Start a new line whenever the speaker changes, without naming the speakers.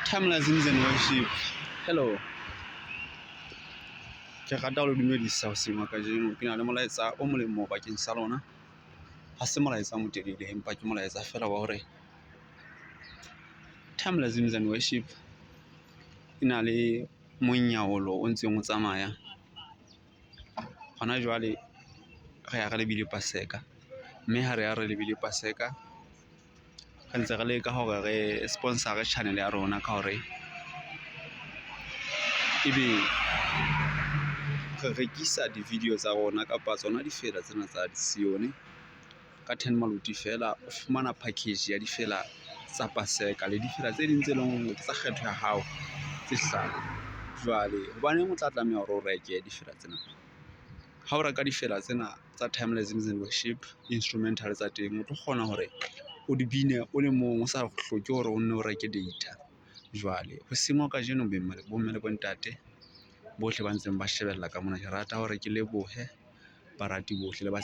Timeless and Worship. Hello, ke rata ho le dumedisa hoseng wa kajeno. Ke na le molaetsa o molemo bakeng sa lona. Ha se molaetsa o motelele, empa ke molaetsa feela wa hore Timeless and Worship e na le monyaolo o ntseng o tsamaya. Hona jwale re ya re lebile paseka, mme ha re ya re lebile paseka re ntse re leka hore re sponsor-re channel ya rona ka hore ebe re rekisa di-video tsa rona kapa tsona difela tsena tsa di ka ten maluti feela. O fumana package ya difela tsa paseka le difela tse ding tse leng hore ke tsa kgetho ya hao tse hlano. Jwale hobaneng o tla tlameha hore o reke difela tsena? Ha o reka difela tsena tsa Timeless Worship instrumental tsa teng, o tlo kgona hore o di bine o le mong o sa hloke hore o nne o reke data. Jwale hoseng wa kajeno bo mme le bo ntate bohle ba ntseng ba shebella ka mona. Ke rata hore ke lebohe barati bohle le ba .